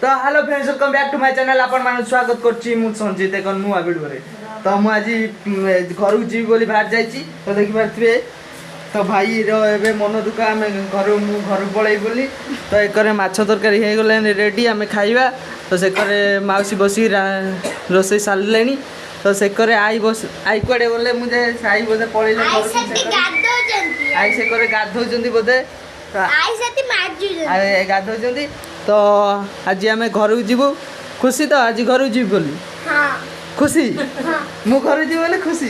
ତ hello friends, welcome back to my channel. ଆପଣମାନଙ୍କୁ ସ୍ୱାଗତ କରୁଛି ମୁଁ ସଞ୍ଜିତ ଏକ ନୂଆ ଭିଡ଼ିଓରେ। ତ ମୁଁ ଆଜି ଘରକୁ ଯିବି ବୋଲି ବାହାରି ଯାଇଛି। ତ ଦେଖିପାରୁଥିବେ, ତ ଭାଇର ଏବେ ମନ ଦୁଃଖ, ଆମେ ଘରୁ ମୁଁ ଘରକୁ ପଳେଇବି ବୋଲି। ତ ଏକରେ ମାଛ ତରକାରୀ ହେଇଗଲାଣି ରେଡ଼ି, ଆମେ ଖାଇବା। ତ ସେକରେ ମାଉସୀ ବସିକି ରୋଷେଇ ସାରିଲେଣି। ତ ସେକରେ ଆଈ ବସି, ଆଈ କୁଆଡ଼େ ଗଲେ? ମୁଁ ଯେ ଆଈ ବୋଧେ ପଳେଇଲେ I ଘରକୁ। ସେଠି ସେକରେ ଗାଧଉଛନ୍ତି। ଆଈ ସେକରେ ଗାଧଉଛନ୍ତି ବୋଧେ। ତ I ସେଠି ମାଜୁଛନ୍ତି। ଆଈ ଗାଧଉଛନ୍ତି। ତ ଆଜି ଆମେ ଘରକୁ ଯିବୁ। ଖୁସି ତ ଆଜି ଘରକୁ ଯିବି ବୋଲି? ହଁ। ଖୁସି? ହଁ। ମୁଁ ଘରକୁ ଯିବି ବୋଲି ଖୁସି।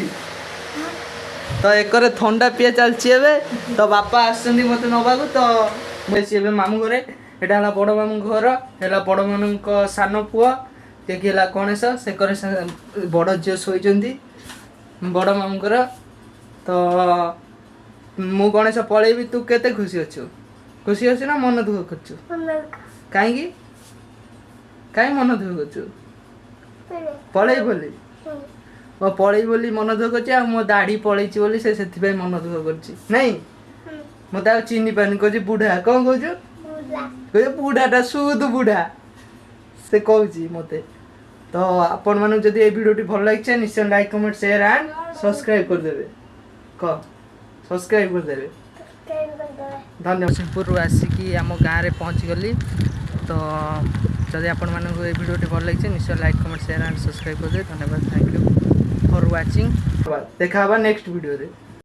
ତ ଏକରେ ଥଣ୍ଡା ପିଆ ଚାଲିଛି ଏବେ। ତ ବାପା ଆସିଛନ୍ତି ମୋତେ ନେବାକୁ। ତ ମୁଁ ଅଛି ଏବେ ମାମୁଁ ଘରେ। ଏଇଟା ହେଲା ବଡ଼ ମାମୁଁଙ୍କ ଘର, ହେଲା ବଡ଼ ମାମୁଁଙ୍କ ସାନ ପୁଅ ଯିଏକି ହେଲା ଗଣେଶ। ସେକରେ ବଡ଼ ଝିଅ ଶୋଇଛନ୍ତି ବଡ଼ ମାମୁଁଙ୍କର। ତ ମୁଁ ଗଣେଶ ପଳେଇବି, ତୁ କେତେ ଖୁସି ଅଛୁ? ଖୁସି ଅଛୁ ନା ମନ ଦୁଃଖ କରୁଛୁ? କାହିଁକି, କାହିଁ ମନ ଦୁଃଖ କରୁଛୁ? ପଳେଇ ବୋଲି ମୋ ପଳେଇ ବୋଲି ମନ ଦୁଃଖ କରୁଛି। ଆଉ ମୋ ଦାଢ଼ି ପଳେଇଛି ବୋଲି ସେ ସେଥିପାଇଁ ମନ ଦୁଃଖ କରୁଛି। ନାଇଁ, ମୁଁ ତାକୁ ଚିହ୍ନି ପାରୁନି, କହୁଛି ବୁଢ଼ା। କ'ଣ କହୁଛୁ? କହୁଛି ବୁଢ଼ାଟା, ସୁଦୁ ବୁଢ଼ା ସେ କହୁଛି ମୋତେ। ତ ଆପଣମାନଙ୍କୁ ଯଦି ଏଇ ଭିଡ଼ିଓଟି ଭଲ ଲାଗିଛି, ନିଶ୍ଚୟ like, comment, share and subscribe କରିଦେବେ। କହ, ସବସ୍କ୍ରାଇବ୍ କରିଦେବେ। ଧନ୍ୟବାଦ। ସିଂପୁରରୁ ଆସିକି ଆମ ଗାଁରେ ପହଞ୍ଚିଗଲି। ତ ଯଦି ଆପଣମାନଙ୍କୁ ଏଇ ଭିଡ଼ିଓଟି ଭଲ ଲାଗିଛି, ନିଶ୍ଚୟ like, comment, share and subscribe କରିଦେବେ। ଧନ୍ୟବାଦ, thank you for watching. ଦେଖା ହେବା ନେକ୍ସଟ ଭିଡ଼ିଓରେ।